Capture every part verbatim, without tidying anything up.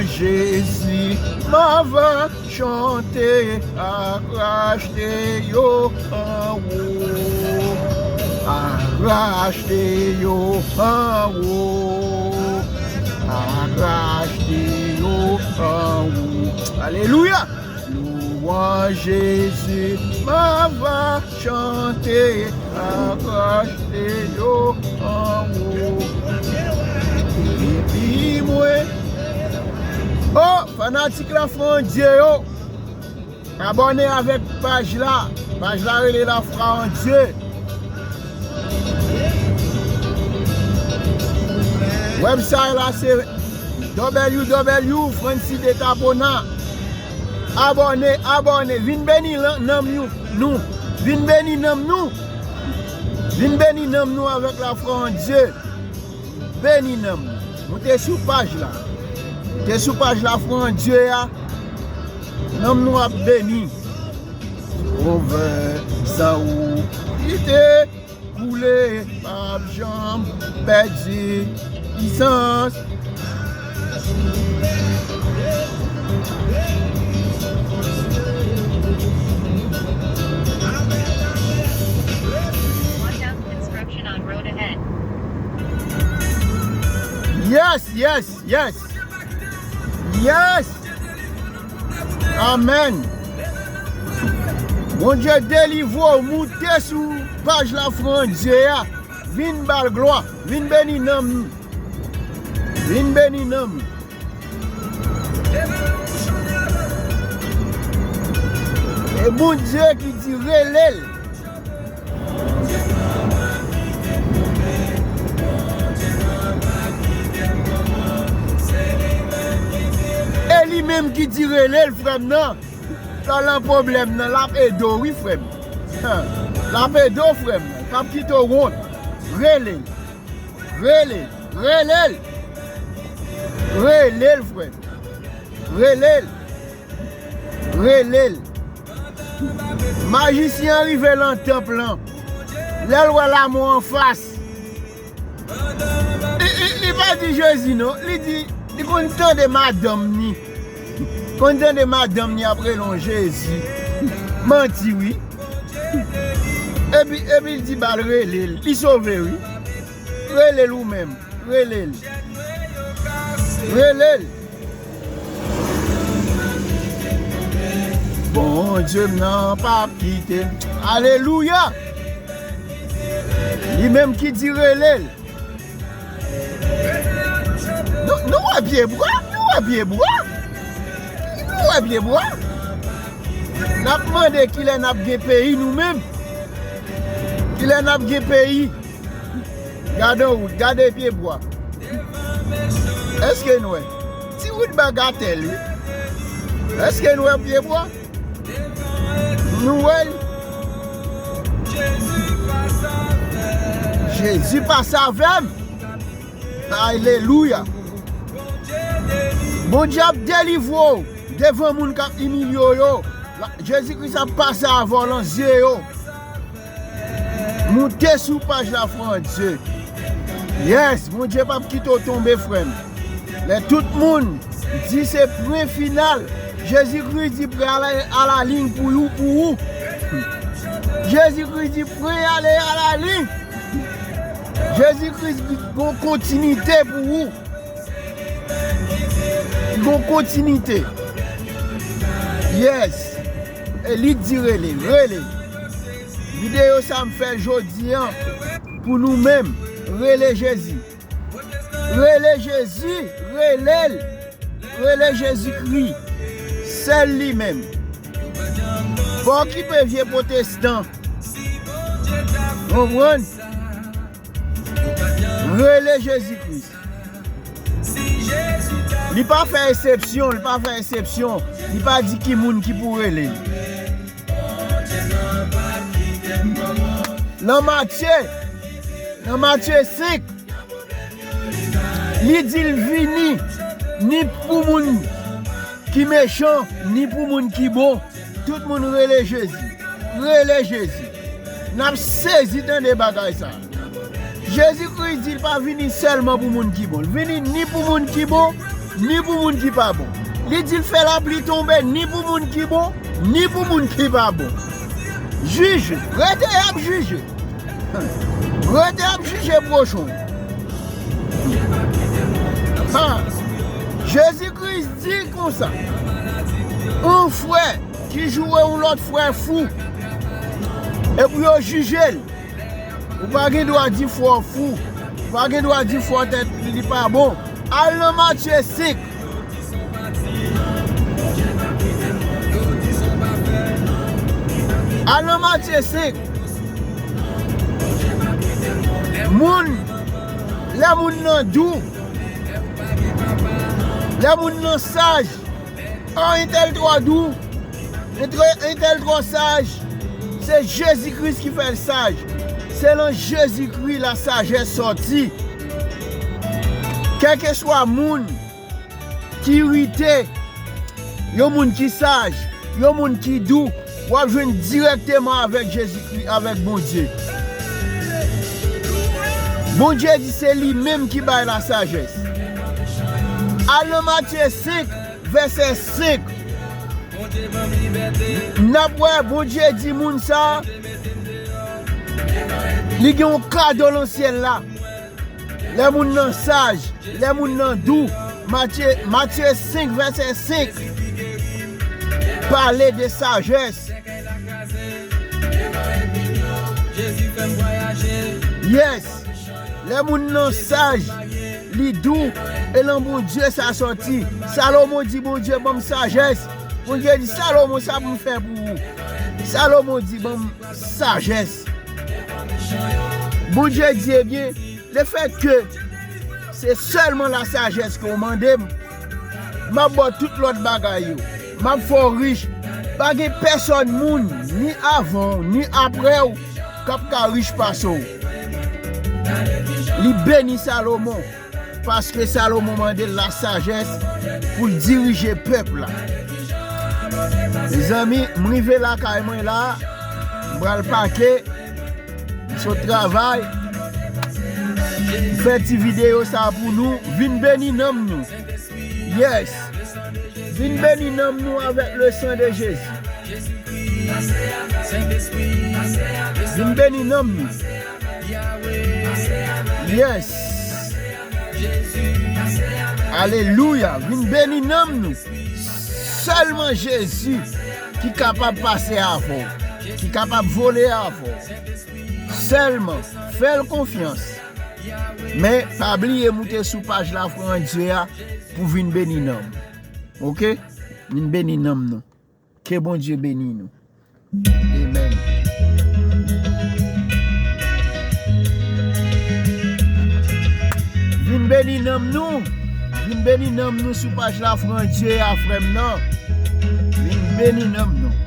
Jezi, m ava chante ak rachte yo anwo. Ak rachte yo anwo. Ak rachte yo anwo. Alelouya! Louanj Jezi, m ava chante ak rachte yo anwo. Epi mwen. O, fanatik Lafwa an Dye yo, abòne avèk paj la. Paj la rele Lafwa an Dye. Website la se W W W Francis de Tapona. Abòne, abòne, vin beni lan-, nanm yo, nou. Vin beni nanm nou. Vin beni nanm nou avèk Lafwa an Dye. Beni nanm nou. Moute sou paj la. Moute sou paj Lafwa an Dye a. Nanm nou ap beni. Sovè, san ou kite koule, p ap janm pèdi pisans. Watch out, construction on road ahead. Yes, yes, yes. Yes. Amèn. Bondye delivre w, moute sou paj Lafwa an Dye a. Vin ba l glwa. Vin beni nanm nou. Vin beni nanm nou. E Bondye ki di rele l. E li menm ki di rele l, frè m nan. Lè w nan pwoblèm nan, l ap ede w, wi, frè m. L ap ede w, frè m. L p ap kite w wont. Rele l. Rele l. Rele l. Rele l, frè m. Rele l. Rele l. Majisyen an rive lan tanp lan. Lè l wè lanmò anfas, li, li, li pa di Jezi non. Li di, li konn tande madanm ni. Konn tande madanm ni ap rele yon Jezi. Manti, wi. Epi, epi l di ba l rele l. Li sove, wi. Rele l ou menm. Rele l. Rele l. Bondye m nan p ap kite m. Alelouya! Li menm ki di rele l. Nou, nou wè pye bwa? Nou wè pye bwa? Nou wè pye bwa? N ap mande kilè n ap gen peyi nou menm? Kilè n ap gen peyi? Gade yon wout, gade pye bwa. Èske n wè? Ti wout bagatèl, wi. Èske n wè pye bwa? Nou wè l? Jezi pase avè m. Alelouya. Bondye ap delivre w devan moun k ap imilye w yo. La, Jezi Kris ap pase avè w lan zye yo. Moute sou paj Lafwa an Dye. Yes, Bondye p ap kite w tonbe, frè m. Lè tout moun di se pwen final, Jezi Kris di prè a la, a la liy pou ou, pou ou. Jezi Kris di prè ale a la liy. Jezi Kris di gon kontinite pou ou. Gon kontinite. Yes. E li di rele, rele. Videyo sa m fè jodi an pou nou menm. Rele Jezi. Rele Jezi, rele l. Rele Jezikri. Sèl li menm. Pa okipe vye pwotestan. Konprann? Rele Jezikri. Li pa fè eksepsyon, li pa fè eksepsyon. Li pa di ki moun ki pou rele. Nan Matye, nan Matye senk, li di l vini, ni pou moun ki mechan, ni pou moun ki bon. Tout moun rele Jezi. Rele Jezi. N ap sezi tande bagay sa. Jezi Kris di l pa vini sèlman pou moun ki bon. L vini ni pou moun ki bon, ni pou moun ki pa bon. Li di l fè lapli tonbe ni pou moun ki bon, ni pou moun ki pa bon. Jije, rete y ap jije. Rete y ap jije pwochen w. Ha. Jezi Kris di konsa, yon frè ki joure yon lòt frè fou, epi yo jije l. Ou pa gen dwa di frè w fou. Ou pa gen dwa di frè w tèt li pa bon. Al nan Matye senk. Al nan Matye senk. Moun, lè moun nan dou, lè moun nan saj, oh, entèl twò dou, entèl twò saj. Se Jezi Kris ki fè l saj. Se nan Jezi Kris lasajès sòti. Kèlkeswa moun ki irite, yon moun ki saj, yon moun ki dou, w ap jwenn dirèkteman avèk Jezikri, avèk Bondye. Bondye di se li menm ki bay lasajès. Al nan Matye senk, vèsè senk. N ap wè Bondye di moun sa, li gen yon kado nan syèl la. Lè moun nan saj, lè moun nan dou. Matye, Matye senk, vèsè senk, pale de sajès. Yes. Lè moun nan saj, li dou, e nan Bondye sa sòti. Salomon di, Bondye, ban m sajès. Bondye di, Salomon, sa pou m fè pou ou? Salomon di, ban m sajès. Bondye di, ebyen, lefètke se sèlman lasajès ke w mande m, m ap ba w tout lòt bagay yo. M ap fè w rich. Pa gen pèsòn moun, ni avan w, ni apre w, k ap ka rich pase w. Li beni Salomon, paske Salomon mande l lasajès pou l dirije pèp la. Mezanmi, m rive lakay mwen la, m pral pake, m sot travay, m fè ti videyo sa pou nou, vin beni nanm nou. Yes. Vin beni nanm nou avèk le sang de Jésus. Vin beni nanm nou. Yes. Alelouya. Vin beni nanm nou. Sèlman Jezi ki kapab pase avè w, ki kapab vole avè w. Sèlman fè l konfyans. Men, pa bliye moute sou paj Lafwa an Dye a pou vin beni nanm. Oke? Vin beni nanm nou. Ke Bondye beni nou. Amen. Vin beni nanm nou. Vin beni nanm nou sou paj Lafwa an Dye a, frè m nan. Vin beni nanm nou.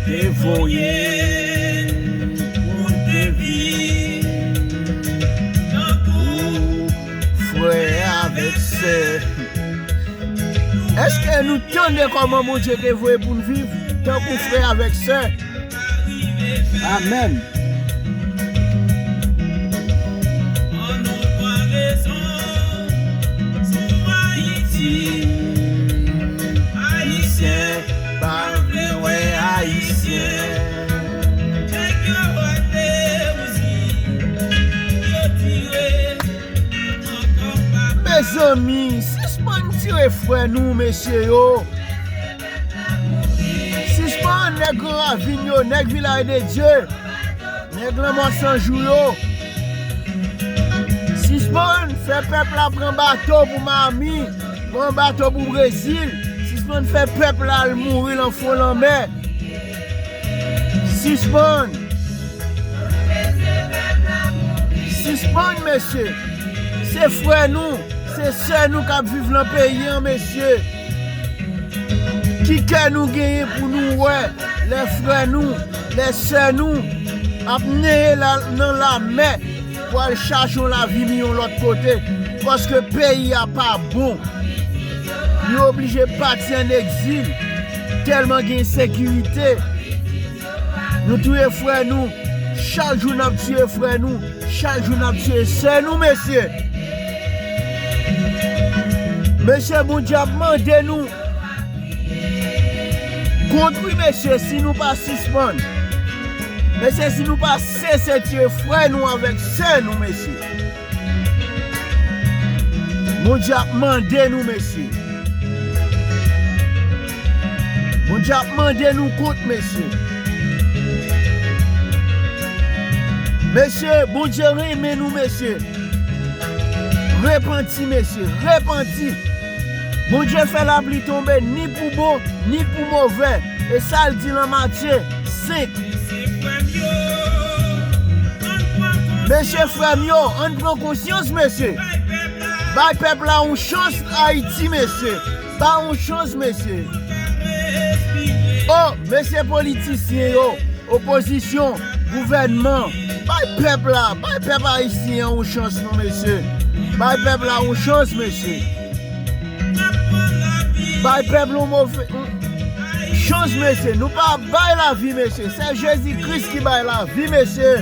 Te voye pou te vin tankou frè avèk sè. Èske nou tande kòman Bondye te voye pou n viv tankou frè avèk sè? Amèn. Ayisyen pa vle wè Ayisyen. Mezanmi, sispann tire frè nou, mesye yo. Sispann nèg Gran Ravin yo, nèg Vilaj de Dye, nèg Lanmò San Jou yo. Sispann fè pèp la pran bato pou Miami, pran bato pou Brezil. Sispann fè pèp la al mouri lan fon lanmè. Sispann. Sispann, mesye. Se frè nou, se sè nou k ap viv lan peyi an, mesye. Ki kè nou genyen pou nou wè lè frè nou, lè sè nou ap neye la, nan lamè pou al chache yon lavi mi yon lòt kote? Paske peyi a pa bon. Yo oblije pati ann egzil tèlman gen ensekirite. Nou touye frè nou. Chak jou n ap tiye frè nou, chak jou n ap tiye sè nou, mesye. Mesye, Bondye ap mande nou kont, wi, mesye, si nou pa sispann. Mesye, si nou pa sese tiye frè nou avèk sè nou, mesye. Bondye ap mande nou, mesye. Bondye ap mande nou kont, mesye. Mesye, Bondye renmen nou, mesye. Repanti, mesye, repanti. Bondye fè lapli tonbe ni pou bon, ni pou movè. E sa l di lan Matye senk. Mesye, frè m yo, ann pran konsyans, mesye. Bay pèp la yon chans, Ayiti, mesye. Bay yon chans, mesye. O, mesye politisyen yo, opozisyon, gouvènman, bay pèp la, bay pèp ayisyen an yon chans, non, mesye. Bay pèp la yon chans, mesye. Bay pèp la yon move, yon chans, mesye. Nou pa bay lavi, mesye. Se Jezi Kris ki bay lavi, mesye.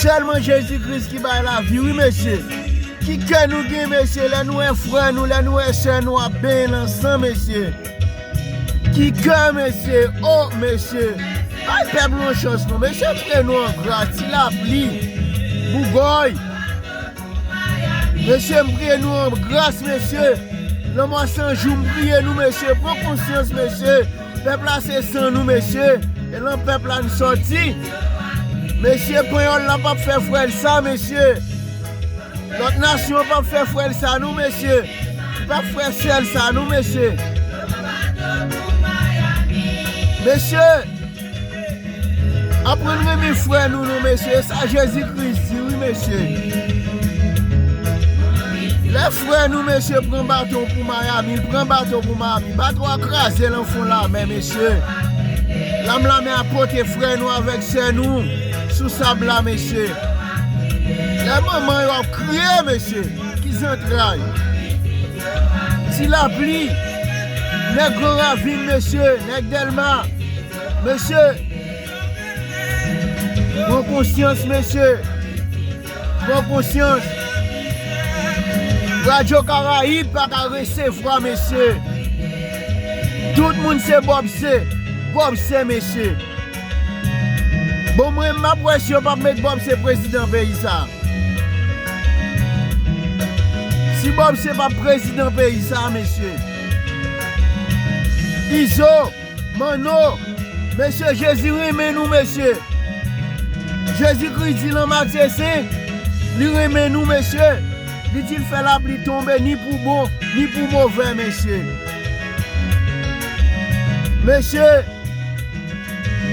Sèlman Jezi Kris ki bay lavi, wi, mesye. Ki kè nou gen, mesye, lè nou wè frè nou, lè nou wè sè nou ap benyen nan san, mesye? Ki kè, mesye? O, mesye! Bay pèp nou yon chans, non. Mesye, m priye nou an gras, ti lapli, bougòy. Mesye, m priye nou an gras, mesye. Lanmò san jou, m priye nou, mesye. Pran konsyans, mesye. Pèp la se san nou, mesye. E lan pèp la n sòti. Mesye, panyòl la p ap fè frè l sa, mesye. Lòt nasyon p ap fè frè l sa, non, mesye. P ap fè sè l sa, non, mesye. Mesye, aprann renmen frè nou, non, mesye. E sa Jezi Kris di, wi, mesye. Lè frè nou, mesye, pran baton pou Miami, l pran baton pou Miami. Baton a kraze lan fon lanmè, mesye. Lanm lanmè a pote frè nou avèk sè nou sou sab la, mesye. Lè manman yo ap kriye, mesye, ki zantray. Ti lapli, nèg Gran Ravin, mesye, nèg Dèlma, mesye. Pran konsyans, mesye. Pran konsyans. Radyo Karayib pa ka resevwa, mesye. Tout moun se Bòb se, Bòb se, mesye. Bon, mwen, m ap wè si yo p ap met Bòb se prezidan peyi sa. Si Bòb se p ap prezidan peyi sa, mesye. Izo, Manno, mesye, Jezi renmen nou, mesye. Jezi Kris di lan Matye senk, li renmen nou, mesye. Li di l fè lapli tonbe ni pou bon, ni pou move, mesye. Mesye,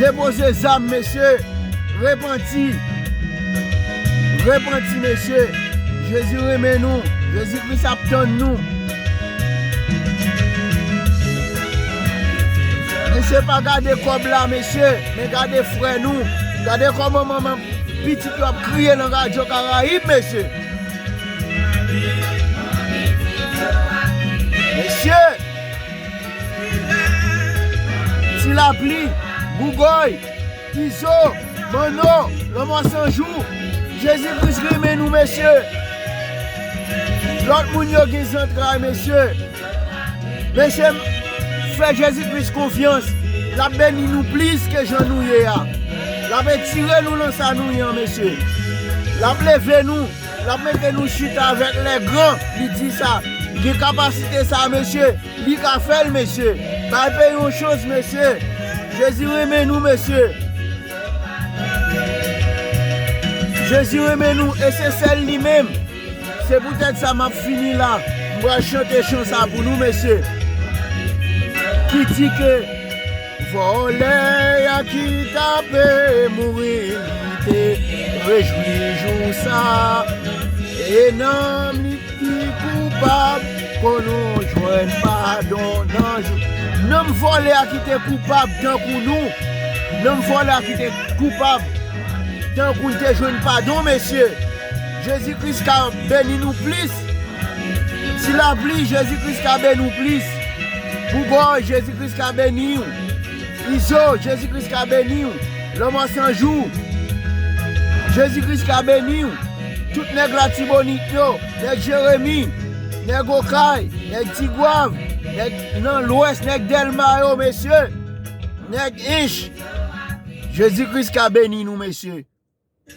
depoze zam, mesye. Repanti. Repanti, mesye. Jezi renmen nou. Jezi Kris ap tann nou. Mesye, pa gade kòb la, mesye, men gade frè nou. Gade kòman manman pitit yo ap kriye nan Radyo Karayib, mesye. Mesye! Ti lapli, bougòy, Izo, Manno, lanmò san jou. Jezi Kris renmen nou, mesye. Lòt moun yo gen zantray, mesye. Mesye, fè Jezi Kris konfyans. L ap beni nou plis ke jan nou ye a. L ap etire nou lan sa nou ye an, mesye. L ap leve nou. L ap mete nou chita avèk lè gran. Li di sa. Li gen kapasite sa, mesye. Li ka fè l, mesye. Bay peyi yon chans, mesye. Jezi renmen nou, mesye. Jezi renmen nou, e se sèl li menm. Se poutèt sa m ap fini la. M pral chante chan sa pou nou, mesye. Ki di ke vòlè a ki t ape mouri, li te rejwi jou sa. E nanm li ki koupab, konnen w jwenn padon nan jou. Nanm vòlè a ki te koupab tankou nou. Nanm vòlè a ki te koupab tankou n te jwenn padon, mesye. Jezi Kris ka beni nou plis. Ti lapli, Jezi Kris ka beni w plis. Bougòy, Jezi Kris ka beni w. Izo, Jezi Kris ka beni w. Lanmò san jou. Jezi Kris ka beni w. Tout nèg Latibonit yo, nèg Jeremi, nèg Okay, nèg Tigwav, nèg nan Lwès, nèg Dèlma yo, mesye. Nèg Ench. Jezi Kris ka beni nou, mesye.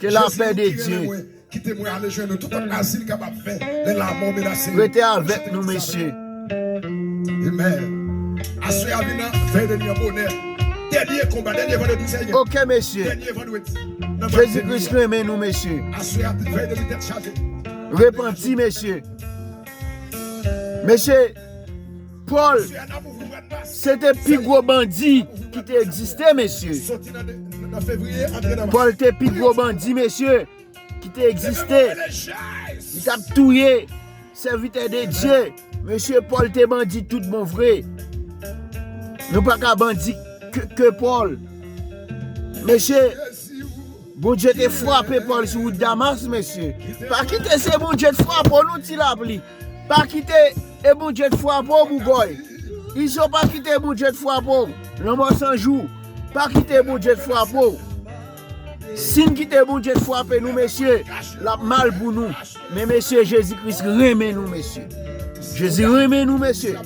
Ke lapè de Dye. Kite mwen ale jwenn nou. Tout lòt azil kapab fè. Lè lamò menase. Rete avèk nou, mesye. Amen. Aswè a vin nan vèy de li an bonè. Dènye konba, dènye vandredi, Senyè. Ok, mesye. Dènye vandredi. Jezi Kris renmen nou, mesye. Aswè a vèy de li tèt chaje. Repanti, mesye. Mesye, Pòl, se te pi gwo bandi ki te egziste, mesye. Pòl te pi gwo bandi, mesye, ki te egziste. Li t ap touye sèvitè de Dye. Mesye, Pòl te bandi tout bon vre. Nou pa ka bandi ke, ke Pòl. Mesye, Bondye te frape Pòl sou wout Damas, mesye. Pa kite se Bondye t frape w, non, Ti Lapli. Pa kite e Bondye t frape w, Bougòy. Izo, pa kite e Bondye t frape w. Lanmò San Jou, pa kite e Bondye t frape w. Si n kite Bondye t frape nou, mesye, l ap mal pou nou. Men, mesye, Jezi Kris renmen nou, mesye. Jezi renmen nou, mesye.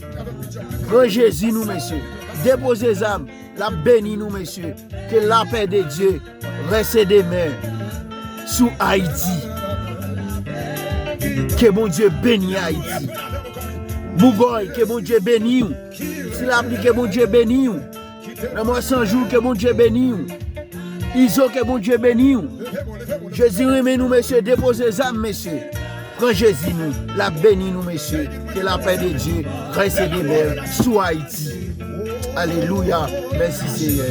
Pran Jezi nou, mesye. Depoze zam. L ap beni nou, mesye. Ke lapè de Dye reste demen sou Ayiti. Ke Bondye beni Ayiti. Bougòy, ke Bondye beni w. Ti Lapli, ke Bondye beni w. Lanmò San Jou, ke Bondye beni w. Izo, ke Bondye beni w. Jezi renmen nou, mesye. Depoze zam, mesye. Pran Jezi nou. L ap beni nou, mesye. Ke lapè de Dye reste demen sou Ayiti. Alelouya. Mèsi, Seyè.